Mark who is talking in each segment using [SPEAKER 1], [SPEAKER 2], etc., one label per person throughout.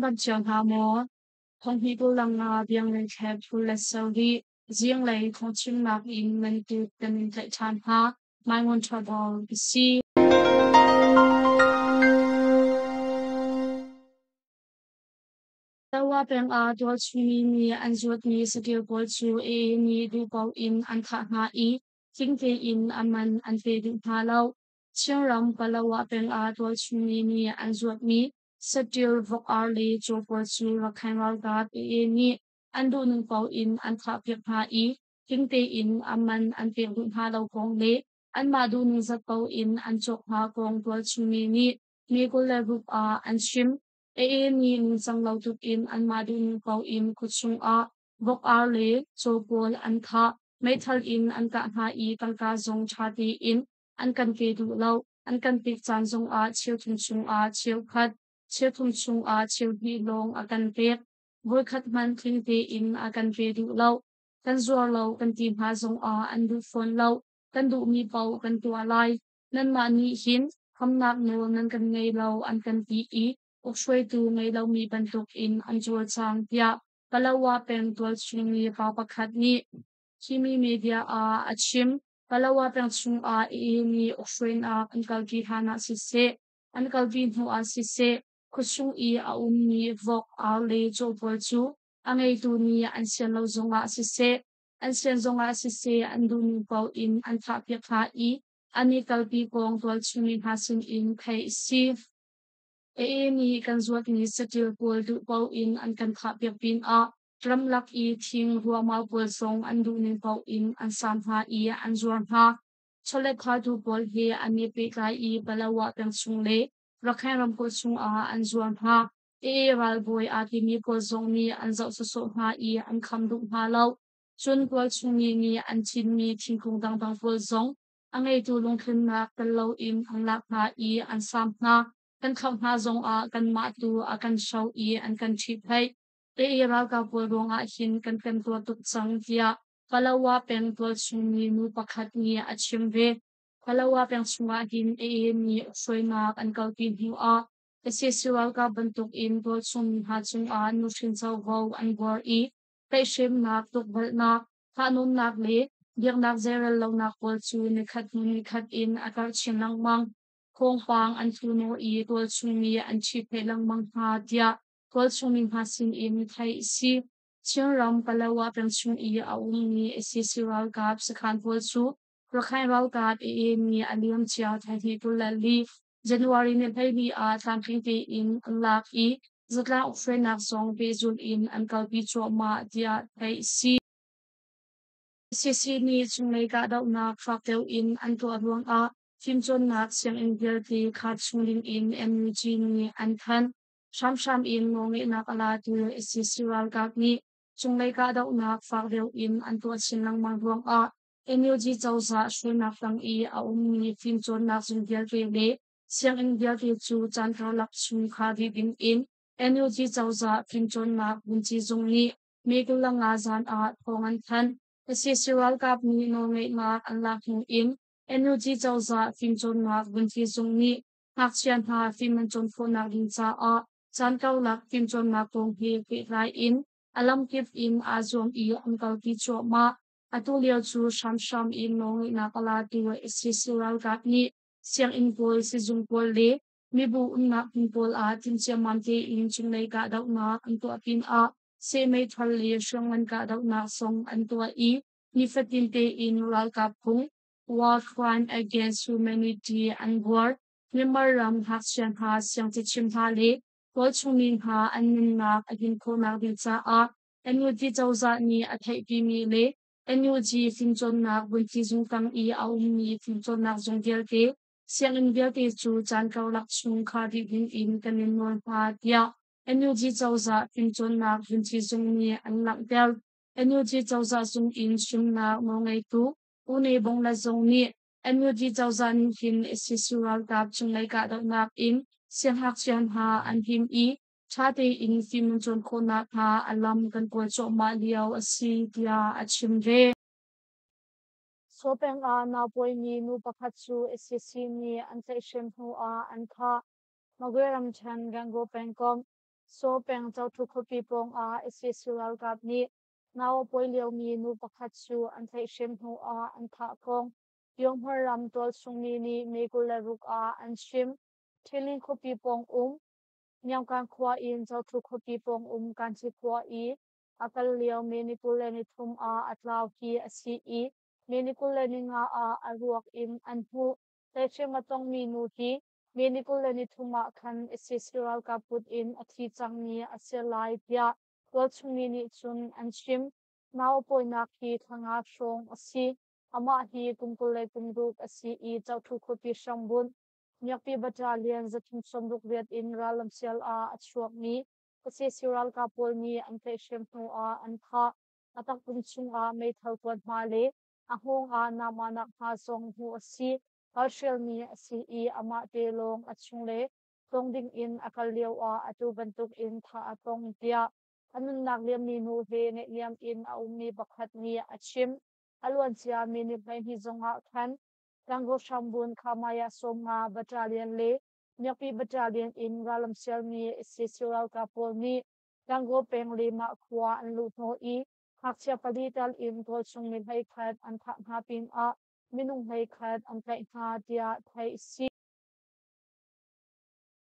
[SPEAKER 1] Dam cio hna maw? Thonghnih kullang ah biangring thlep phul le sarih zinglei thawngchimnak in nan kut kan in tlaih ṭhan hna. Mai Ngun Ṭha Dawr ka si. Tawa peng ah tualchungmi nih an zuatmi saṭil pawl cu AA nih duh paoh in an thah hna i tling tein a man an pe duh hna lo. Chinram Palawa peng ah tualchungmi nih an zuatmi saṭil, vok-ar le caw pawl cu Rakhine ralkap AA nih an duhning paoh in an thahpiak hna i tling tein a man an pek duh hna lo kong le anmah duhning zat paoh in an cawk hna kong tualchungmi nih May 26 ah an chim. AA nih ningcang lo tuk in anmah duhning paoh in khuachung ah vok-ar le caw pawl an thah, meithal in an kah hna i tangka zong ṭha tein an kan pe duh lo. An kan pek caan zongah cheuthum chungah cheukhat, cheuthum chungah cheuhnih lawng a kan pek. Voikhat hmanh tling tein a kan pe duh lo. Kan zuar lo kan ti hna zongah an duh fawn lo. Kan duhmi paoh kan tuah lai. Nanmah nih hin khamnak nawl nan kan ngei lo an kan ti i ukhruaitu ngei lomi bantukin an cawlcang tiah Palawa peng tualchung mi pa pakhat nih Khimi media ah a chim. Palawa peng chungah AA nih ukhruainak an kalpi hlan ah siseh, an kalpi hnu ah siseh, khuachung i a ummi vok, ar le caw pawl cu a ngeitu nih an sian lo zongah siseh, an sian zongah siseh an duhning paoh in an thahpiak hna i an i kalpi kong tualchungmi hna sinin theih a si. AA nih kan zuatmi saṭil pawl duh paoh in an kan thahpiak pinah ramlak i thing ruahmau pawl zong an duhning paoh in an saam hna i an zuar hna. Chawlet khaltu pawl he an i pehtlai i Palawa peng chung le Rakhine ramkulh chungah an zuar hna. AA ralbawi aa timi pawl zong nih an zoh sawsawh hna i an kham duh hna lo. Cun tualchungmi nih an cinmi thingkung dangdang pawl zong a ngeitu lungtlinnak tel loin an lak hna i an saam hna. Kan thlauh hna zongah kanmah tu a kan hro i an kan ṭhihphaih. AA ralkap pawl ruangah hin kan temtuar tuk cang tiah Palawa peng tualchungmi nu pakhat nih a chim ve. Palawa peng chungah hin AA nih hruainak an kalpi hnu ah sac ralkap bantukin tualchungmi hna cungah nuhrin covo an buar i tlaihhremnak, tukvelhnak, thahnawnnak le biaknak zeirel lonak pawl cu nikhat hnu nikhat in a karh chin lengmang. Thawngpang an thu i tualchungmi an ṭhihphaih lengmang hna tiah tualchungmi hna sinin theih a si. Chinram Palawa peng chung i a ummi sac ralkap sakhan pawl cu Rakhine ralkap AA nih a liamcia thlahnih 24 January ni 12 ah tlamtling tein an lak i zatlang ukhruainak zong pehzulh in an kalpi cuahmah tiah theih a si. Sac nih cunglei kahdohnak fak deuh in an tuah ruangah fimcawnnak sianginn vialte khar chung dingin NUG nih an thanh. Hramhram in nawlngeihnak a latu sac ralkap nih cunglei kahdohnak fak deuh in an tuah chin lengmang ruangah NUG cozah hruainak tang i a ummi fimcawnnak zung vialte le sianginn vialte cu caan karlak chung khar dih dingin NUG cozah fimcawnnak vunci zung nih May 25 zan ah thawng an thanh. Sac ralkap nih nawlngeihnak an lak hnu in NUG cozah fimcawnnak vunci zung nih ngakchia hna fim an cawn khawhnak ding caah caan karlak fimcawnnak kong he pehtlai in a lamkip in aa zuam i an kalpi cuahmah. Atu lio cu hramhram in nawlngeihnak a latu sac ralkap nih sianginn pawl, sizung pawl le mibu umnak hmun pawl ah timhciammam tein cunglei kahdohnak an tuah pinah seh meithal le hriamngan kahdohnak zong an tuah i nifatin tein ralkap phung war crime against humanity an buar. Myanmar ram ngakchia hna, siangcachim hna le tualchungmi hna an nunnak a him khawhnak ding caah NUG cozah nih a theihpimi le NUG fimcawnnak vunci zung tang i a ummi fimcawnnak zung vialte, sianginn vialte cu caan karlak chung khar dih dingin kan in nawl hna, tiah NUG cozah fimcawnnak vunci zung nih an langhter. NUG cozah zung in chimnak nawlngeitu U Ne Bong Le zong nih NUG cozah nih hin sac ralkap cunglei kahdohnak in siangngakchia hna an him i ṭha tein fim an cawn khawh nakhnga a lam kan kawl cuahmah lio a si tiah a chim ve. Saw peng ah naupawimi nu pakhat cu sac nih an tlaihhrem hnu ah an thah. Magwe ramṭhen Gangaw pengkomh. Saw peng Cothu khuapi pawngah sac ralkap nih nau a pawi liomi nu pakhat cu an tlaihhrem hnuah an thah kong Yonghmar ram tualchung mi nih May 26 ah an chim. Ṭhilin khuapi pawng um Myaungkan khua in Cothu khuapi pawng um Kanci khua i a kal lio May ni 23 ah a tlau hi a si i May ni 25 ah a ruak in an hmuh. Tlaihhrem a tongmi nu hi May ni 23 ah khan sac ralkap kut in a thi cangmi a si lai tiah tualchung mi nih cun an chim. Nau a pawinak hi thla nga hrawng a si. Amah hi kum 26 a si i Cothu khuapi hrambunh Miakpi Battalion 368 in rallamsial ah a chuakmi sac ralkap pawl nih an tlaihhrem hnuah an thah. A takpum chungah meithal kuan hma le a hngawng ah namahnak hma zong hmuh a si. Ralhrialmi a si i amah te lawng a chung le tlawng dingin a kal lioah atu bantukin thah a tong tiah a nunnak liammi nu he naihniam in a ummi pakhat nih a chim. A luancia minute 12 zongah khan Gangaw hrambun Khamaya 50 Battalion le Miakpi Battalion in rallamsialmi sac ralkap pawl nih Gangaw peng Lemah khua an luh hnawh i ngakchia pali tal in tualchung mi 11 an thah hna pinah minung 11 an tlaih hna tiah theih a si.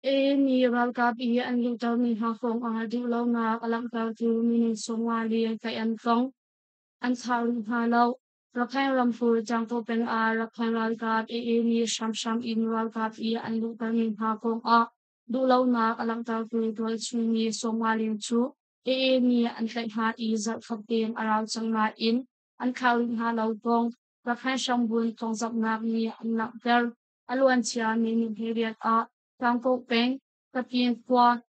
[SPEAKER 1] AA nih ralkap i an luhtermi hna kongah duhlonak a langhtertu minung 50 le tlaih an tong. An thlah rih hna lo. Rakhine ramkulh Cangtaw peng ah Rakhine ralkap AA nih hramhram in ralkap i an luhtermi hna kongah duhlonak a langhtertu tualchung mi 50 cu AA nih an tlaih hna i zarhkhat deng a rau cang nain an thlah rih hna lo kong Rakhine hrambun thawngzamhnak nih an langhter. A luancia minung hleiriat ah Tlangkawh peng, Tapyin khua,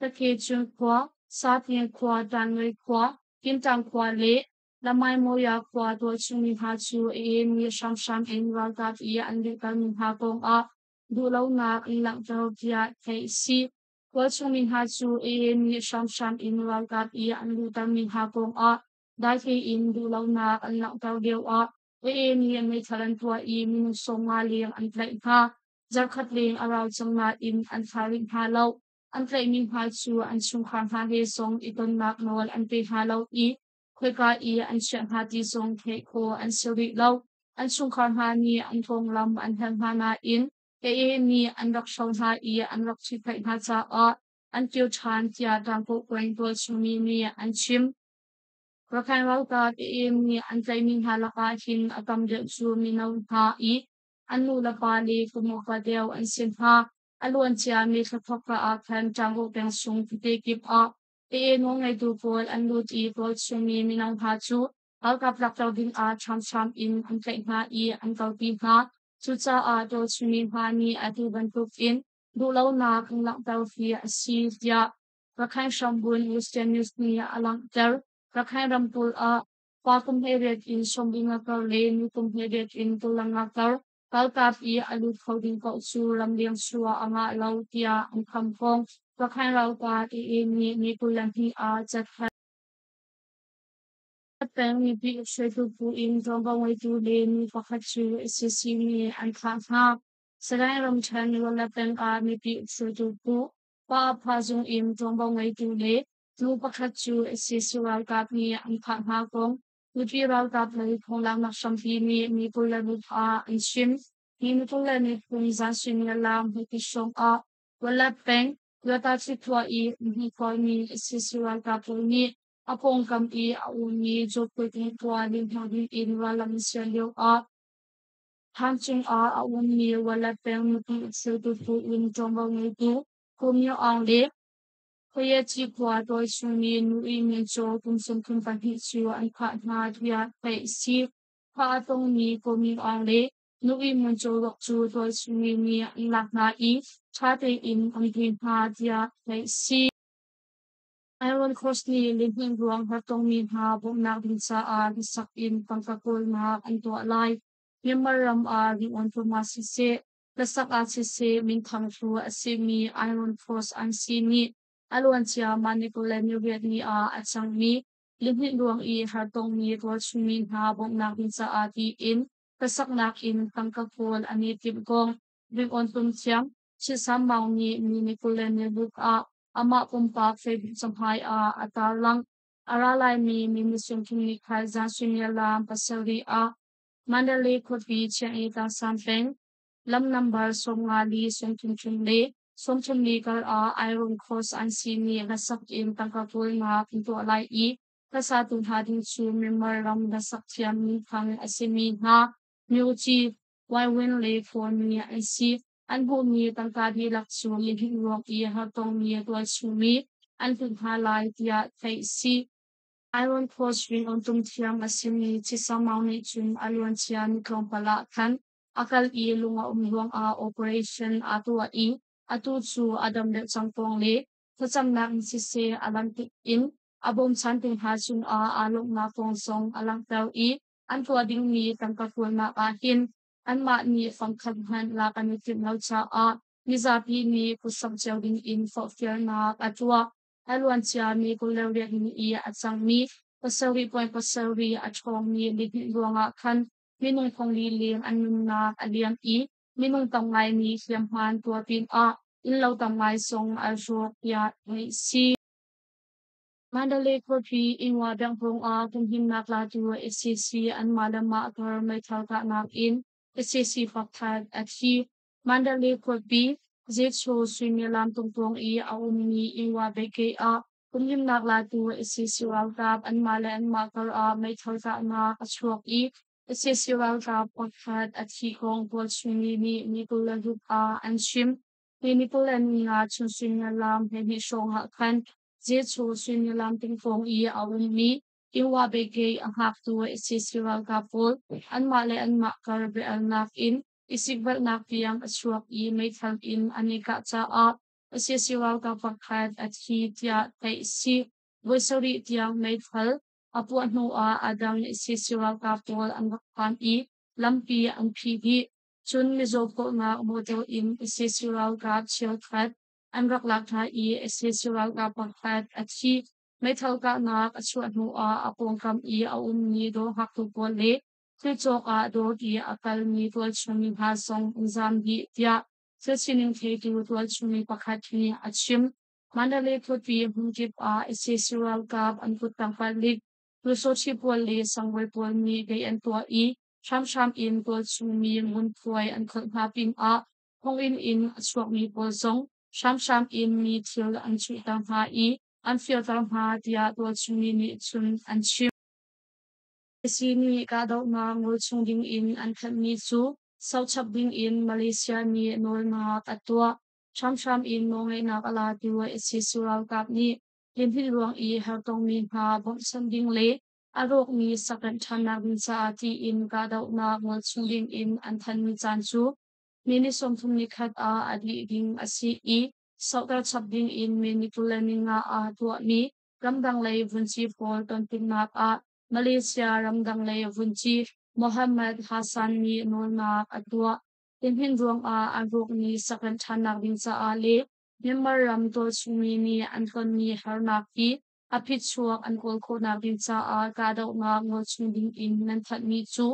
[SPEAKER 1] Takhecun khua, Satyin khua, Tanloi khua, Kintang khua le Lamaimoya khua tualchungmi hna cu AA nih hramhram in ralkap i an lehkalmi hna kongah duhlonak an langhter tiah theih a si. Tualchungmi hna cu AA nih hramhram in ralkap i an luhtermi hna kongah dai tein duhlonak an langhter lioah AA nih meithal an tuah i minung 50 leng an tlaih hna. Zarkhat leng a rau cang nain an thlah rih hna lo. An tlaihmi hna cu an chungkhar hna he zong i tonnak nawl an pe hna lo i khoika i an chiah hna ti zong theih khawh an si rih lo. An chungkhar hna nih an konglam an hal hna nain AA nih an rak hro hna i an rak ṭhihphaih hna caah an kir ṭhan tiah Tlangkawh peng tualchungmi nih an chim. Rakhine ralkap AA nih an tlaihmi hna lakah hin a tam deuh cu mino hna i an nulepa le kum upa deuh an si hna. A luancia mi thla thawkka ah khan Ṭango peng chung khuate kip ah AA nawlngeitu pawl an lut i tualchungmi mino hna cu ralkap lakter dingah ṭhiamṭhiam in an tlaih hna i an kalpi hna. Cucaah tualchungmi hna nih atu bantukin duhlonak an langhter hi a si tiah Rakhine hrambun Western News nih a langhter. Rakhine ramkulh ah pa kum 18 in 70 kar le nu kum 18 in 25 kar ralkap i a lut kho ding paoh cu ramleng chuah a ngah lo tiah an kham kong Rakhine ralkap AA nih May 22 ah cathanh. Peng mipi hruaitu phu in ṭuanvo ngeitu le nu pakhat cu sac nih an thah hna. Sagaing ramṭhen Ruala peng ah mipi hruaitu phu Pa Pha Zung in ṭuanvo ngeitu le nu pakhat cu sac ralkap nih an thah hna kong mipi ralkap lei thawnglanghnak hrampi nih mi 26 ah an chim. Hi ni 23 zan suimilam hleiti hrawng ah Ruala peng Yatachi khua i umhmun khuarmi sac ralkap pawl nih a pawngkam i a ummi Jawpui khua limhang ding in rallam an sial lioah Thlam cungah a ummi Ruala peng mipi hruaitu phu in ṭuanvo ngeitu Ko Myo Aung le Khuayaci khua tualchungmi Nu I Min Caw kum 32 cu an thah hna tiah theih a si. Thah a tongmi Ko Myo Aung le Nu I Min Caw ruak cu tualchungmi nih an lak hna i ṭha tein an vui hna tiah theih a si. Iron Cross nih lihnin ruang hartongmi hna bawmhnak ding caah hlasak in tangka kawlnak an tuah lai. Myanmar ram ah ringawn tum ah siseh, hlasak ah siseh minthang hlu a simi Iron Cross an si nih a luancia mah ni 28 ni ah a cangmi lihnin ruang i hartongmi tualchungmi hna bawmhnak ding caah tiin hlasaknak in tangka kawl an i timh kong ringawn tum thiam Chin Sam Maung nih mi ni 26 ah. amah pumpak Facebook cahmai ah a tarlangh. A ra laimi mi sawmthum nikhat zan suimilam 7 ah Mandalay khuapi Chiang'i Tlangsam peng lam nambar 54 30 le 34 kar ah Iron Cross an simi hlasak in tangka kawlnak an tuah lai i hlasatu hna ding cu Myanmar ram hlasak thiam minthang a simi hna Myo Ci, Wai Win le Fawn Mi an si. An hmuhmi tangka dihlak cu lihninh ruang i hartongmi tualchungmi an hlut hna lai tiah theih a si. Iron Cross ringawn thiam a simi Chisa Maung nih cun a luancia ni tlawmpal ah khan a kal i lung a um ruangah operation aa tuah i atu cu a dam deuh cang kong le thlacamnak in siseh a lamkip in a bawmchantu hna cungah aa lawmhnak kong zong a langhter i an tuah dingmi tangka kawlnak ah hin anmah nih fangkhat hmanh lak an i timh lo caah mizapi nih kutsamh cio ding in forhfialnak a tuah. A luancia mi 28 ni i a cangmi 7.7 a ṭhawngmi lihninh ruangah khan minung thongli leng an nunnak a liam i minung tam ngai nih hliamhma an tuar pinah innlo tam ngai zong a rawk tiah theih a si. Mandalay khuapi Inwa Bank ah humhimnak latu sac anmah le mah kar meithal kahnak in sac pakhat a thi. Mandalay khuapi Zecho suimilam tungtuang i a ummi Inwa Bank ah humhimnak latu sac ralkap anmah le anmah kar ah meithal kahnak a chuak i sac ralkap pakhat a thi kong tualchungmi nih ni 26 ah an chim. Hi ni 24 chun suimilam 12 hrawng ah khan Zecho suimilam tingpawng i a ummi Inwa Brigade a hngaktu sac ralkap pawl anmah le anmah kar biahalnak in i sikvelhnak tiang a chuak i meithal in an i kah caah sac ralkap pakhat a thi tiah theih a si. Voi sarih tiang meithal a puah hnuah a dang sac ralkap pawl an rak phan i lampi an phih dih. Cun mizaw phawhnak motor in sac ralkap cheukhat an rak lak hna i sac ralkap pakhat a thi. Meithal kahnak a chuah hnuah a pawngkam i a ummi dawr hngaktu pawl le thil cawk ah dawr i a kalmi tualchungmi hna zong an zaam dih tiah thil sining theitu tualchungmi pakhat nih a chim. Mandalay khuapi hmunkip ah sac ralkap an kuttang palik, lusawṭhi pawl le sangbawi pawl nih gei an tuah i hramhram in tualchungmi ngunkhuai an kholh hna pinah thonginn in a chuakmi pawl zong hramhram in mi thil an chuhter hna i an firter hna tiah tualchungmi nih cun an chim. Sac nih kahdohnak ngol chung dingin an thanhmi cu sohchap dingin Malaysia nih nawlnak a tuah. Hramhram in nawlngeihnak a latu sac ralkap nih lihninh ruang i hartongmi hna bawmhchanh ding le a rawkmi sakremh ṭhannak ding caah tiin kahdohnak ngol chung dingin an thanhmi caan cu minute 31 ah a dih ding a si i sohter chap dingin minute 25 ah tuahmi ramdang lei vunci pawl tonpumhnak ah Malaysia ramdang lei vunci Mohamad Hassan nih nawlnak a tuah. Lihninh ruangah an rawkmi sakremh ṭhannak ding caah le Myanmar ram tualchungmi nih an tonmi harnak hi a phichuak an kawl khawhnak ding caah kahdohnak ngol chung dingin nan thanhmi cu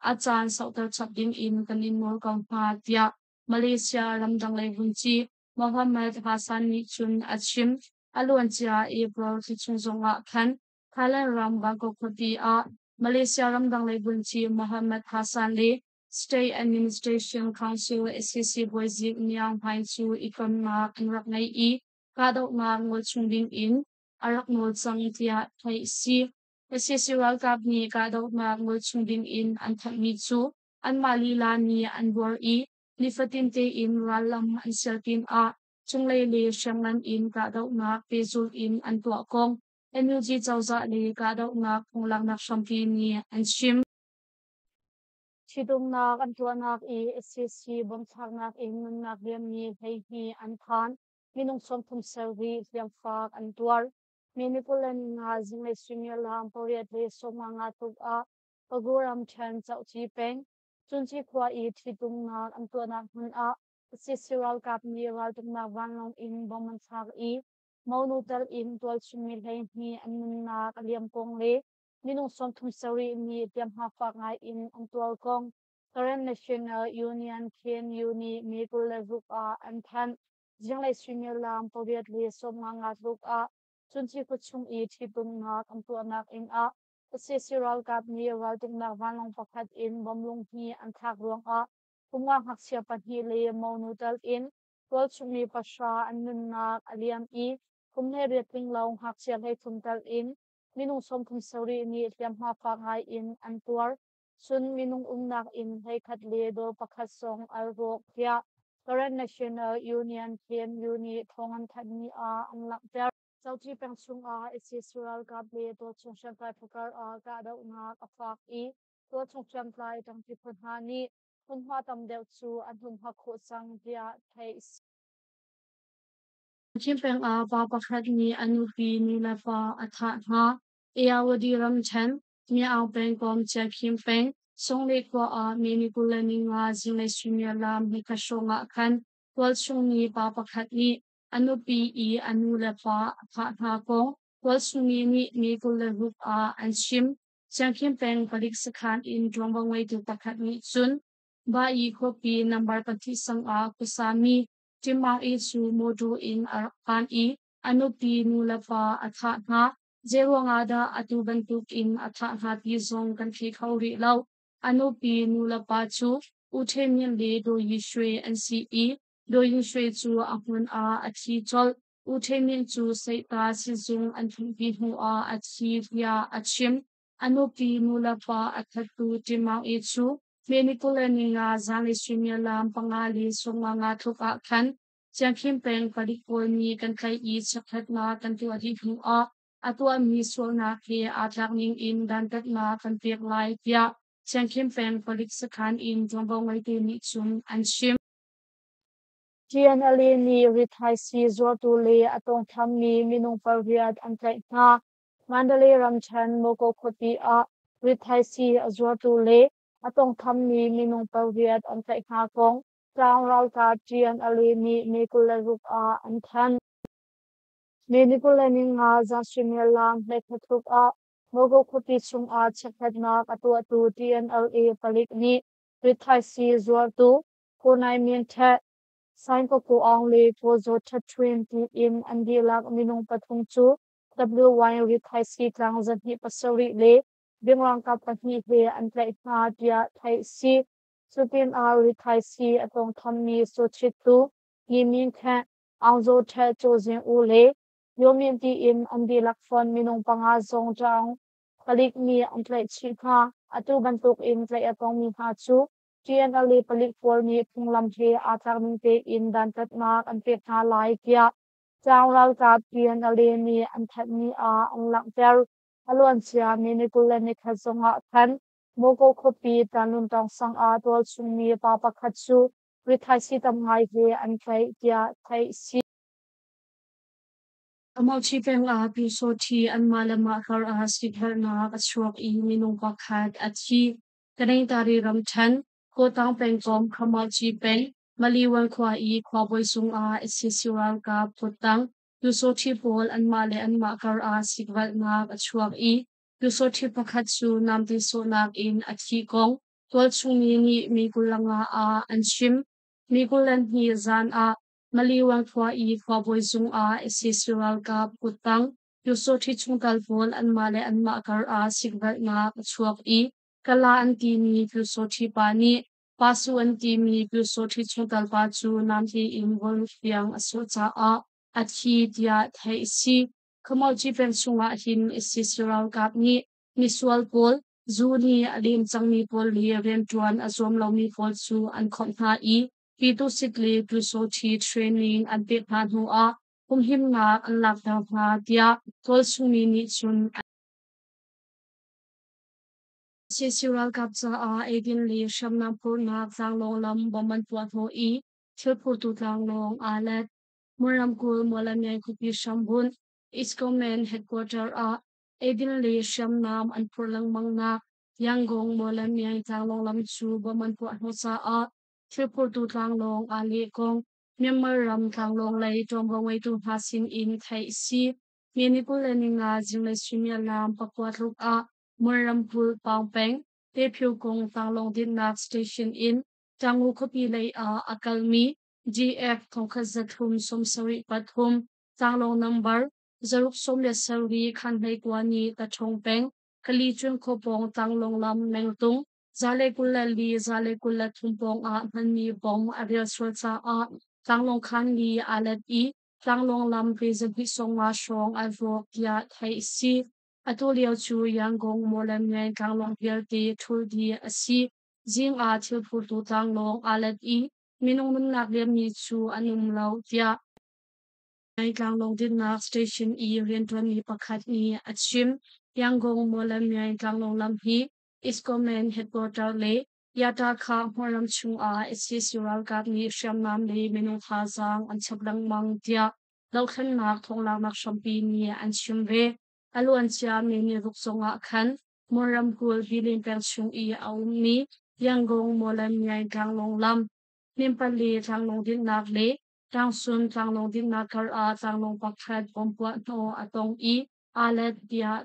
[SPEAKER 1] a caan sauhter chap dingin kan in nawl ko hna tiah Malaysia ramdang lei vunci Mohamad Hassan nih cun a chim. A luancia April thla chung zongah khan Thailand ram Bangkok khuapi ah Malaysia ramdang lei vunci Mohamad Hassan le State Administration Council SAC bawizik Niang Hlaing cu i tonnak an rak ngei i kahdohnak ngol chung dingin a rak nawl cang tiah theih a si. Sac ralkap nih kahdohnak ngol chung dingin an thanhmi cu anmah lila nih an buar i nifatin tein rallam an sial pinah cunglei le hriamngan in kahdohnak pehzulh in an tuah kong NUG cozah le kahdohnak phunglaknak hrampi nih an chim. Ṭhitumnak an tuahnak i sac bomthlaknak in nunnak liammi 12 an phan. Minung 30 sarih hliamfak an tuar. Mi 25 zinglei suimilam 8:55 tluk ah Pagu ramṭhen Cohci peng, Cunci khua i ṭhitumnak an tuahnak hmun ah sac ralkap nih raltuknak vanlawng in bom an thlak i monu tel in tualchungmi 12 an nunnak a liam kong le minung 37 nih hliamhma fak ngai in an tuar kong Karen National Union KNU nih May 26 ah an thanh. Zinglei suimilam 8:55 tluk ah Cunci khuachung i ṭhitumnak an tuahnak inn ah sac ralkap nih raltuknak vanlawng pakhat in bomb lunghnih an thlak ruangah kum nga ngakchia pahnih le monu tal in tualchung mi pahra an nunnak a liam i kum 18 tling lo ngakchia 13 tal in minung 37 nih hliamhma fak ngai in an tuar. Cun minung umnak inn 11 le dawr pakhat zong al rawk tiah Karen National Union KNU nih thawng an thanhmi ah an langhter. Coci peng chungah ISIS ralkap le tualchung hriamtlai phu kar ah kahdohnak a fak i tualchung hriamtlai ṭangṭi phu hna nih hmunhma tam deuh cu an humhak khawh cang tiah theih a si. Chin peng ah pa pakhat nih a nupi nu le pa a thah hna. Ayeyarwady ramṭhen, Myaung pengkomh Chiakhim peng, Songle khua ah May ni 25 zinglei suimilam nikhat hrawng ah khan tualchung mi pa pakhat nih a nupi i a nu le pa a thah hna kong tualchung mi nih May 26 ah an chim. Chiangkhim peng palik sakhan in ṭuanvo ngeitu pakhat nih cun Bayi khuapi nambar pahnih sang ah khuasami Ṭima'i cu mawṭaw in a rak phan i a nupi nu le pa a thah hna. Zeiruang ah dah atu bantukin a thah hna ti zong kan thei kho rih lo. A nupi nu le pa cu U Htwe Myint le Daw Yi Shwe an si i Daw Yi Shwe cu a hmun ah a thi colh. U Htwe Myint cu Seihta sizung an thlunpi hnuah a thi tiah a chim. A nupi nu le pa a thattu Ṭimaung cu May ni 25 zanlei suimilam 5:50 tluk ah khan Ciangkhim peng palik pawl nih kan tlaih i chekhlatnak kan tuah dih hnuah a tuahmi sualnak he aa tlak ning in dantatnak kan pek lai tiah Ciangkhim peng palik sakhan in ṭuanvo ngeitu nih cun an chim.
[SPEAKER 2] TNLA nih rithaisii zuartu le a tawngthammi minung pariat an tlaih hna. Mandalay ramṭhen Moko khuapi ah rithaisii a zuartu le a tawngthammi minung pariat an tlaih hna kong Tlang ralkap TNLA nih May 26 ah an thanh. May ni 25 zan suimilam 11 tluk ah Mogo khuapi chungah chekhlatnak a tuahtu TNLA palik nih rithaisii zuartu Ko Nai Min Htet, Saing Ko Ko Aung le Ko Zaw Htet Thwin tiin an dihlak minung pathum cu WY rithaisii tlang 207 le bingrangkap pahnih he an tlaih hna tiah theih a si. Cu pinah rithaisii a tawngthammi sawchittu Yi Min Kheng, Aung Zaw Htet Caw Zing U le Yaw Min tiin an dihlak fonh minung panga zong ṭaung palik nih an tlaih chih hna. Atu bantukin tlaih a tongmi hna cu TNLA palik pawl nih phunglam he aa tlak ning tein dantatnak an pek hna lai tiah Tlang ralkap TNLA nih an thanhmi ah an langhter. A luancia mi ni 21 zongah khan Mogo khuapi Tanluntawng sang ah tualchungmi pa pakhat cu rithaisii tam ngai he an tlaih tiah theih a si.
[SPEAKER 1] Amauṭhi peng ah Pyusawṭhi anmah le mah kar ah sikhelhnak a chuak i minung pakhat a thi. Taningtari ramṭhen, Kawtang pengkomh Khamauci peng, Maliwan khua i khuabawi sungah sac ralkap kuttang Pyusawṭhi pawl anmah le anmah kar ah sikvalhnak a chuak i Pyusawṭhi pakhat cu namte sawhnak in a thih kong tualchungmi nih mi 25 ah an chim. Mi 22 zan ah Maliwan khua i khuabawi zungah sac ralkap kuttang Pyusawṭhi chungtel pawl anmah le anmah kar ah sikvelhnak a chuak i Kala an timi Pyusawṭhi pa nih Pasu an timi Pyusawṭhi chungtel pa cu namte in voiruk tiang a sawh caah a thi tiah theih a si. Khamauci peng chungah hin sac ralkap nih misual pawl, zu nih a lem cangmi pawl le rianṭuan a zuam lomi pawl cu an khawmh hna i Pyitusit le Pyusawṭhi training an pek hna hnuah humhimnak an lakter hna tiah tualchungmi nih cun an sac ralkap caah eidin le hriamnam phurhnak tlanglawng lam bom an puah hnawh i thilphurtu tlanglawng aa let. Mon ramkulh Mawlamyine khuapi hrambunh East Command Headquarter ah eidin le hriamnam an phurh lengmangnak Yangon Mawlamyine tlanglawng lam cu bom an puah hnawh caah thilphurtu tlanglawng aa leh kong Myanmar ram tlanglawng lei ṭuanvo ngeitu hna sin in theih a si. May ni 25 zinglei suimilam pakua tluk ah Mon ramkulh Paung peng Tephyo kung tlanglawng dinhnak station in Tamu khuapi lei ah a kalmi DF 1373, tlanglawng nambar 617 khan hleikua nih Taṭhawng peng, Kali-cun khua pawng tlanglawng lam mengtung 124 123 pawng ah hmanmi bom a rial sual caah tlanglawng khan li aa let i tlanglawng lam pe 250 hrawng an rawk tiah theih a si. Atu lio cu Yangon Mawlamyine tlanglawng vialte ṭhulh dih a si. Zing ah thil phurtu tlanglawng aa let i minung nunnak liammi cu an um lo tiah Tlanglawng dinhnak station i rianṭuanmi pakhat nih a chim. Yangon Mawlamyine tlanglawng lam hi Eastcommand headquarter le Yataka hmunram chungah sac ralkap nih hriamnam le minung thazaang an chap lengmang tiah dohthlennak thonglaknak hrampi nih an chim ve. A luancia May niruk zongah khan Mon ramkulh Bilin peng chung i a ummi Yangon Mawlamyine tlanglawng lam, Hnimpali tlanglawng dinhnak le Tlangsun tlanglawng dinhnak kar ah tlanglawng pakhat bom puah hnawh a tong i aa let tiah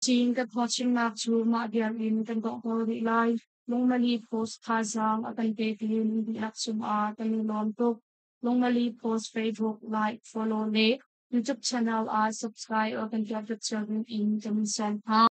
[SPEAKER 1] Chin kan thawchimnak cu mah vial in kan donghter rih lai. Lungmali Post thazaang a kan petu nan dihlak cungah kan i lawm tuk. Lungmali Post Facebook like, follow le YouTube channel ah subscribe a kan tuah cio ding in kan in sawm hna.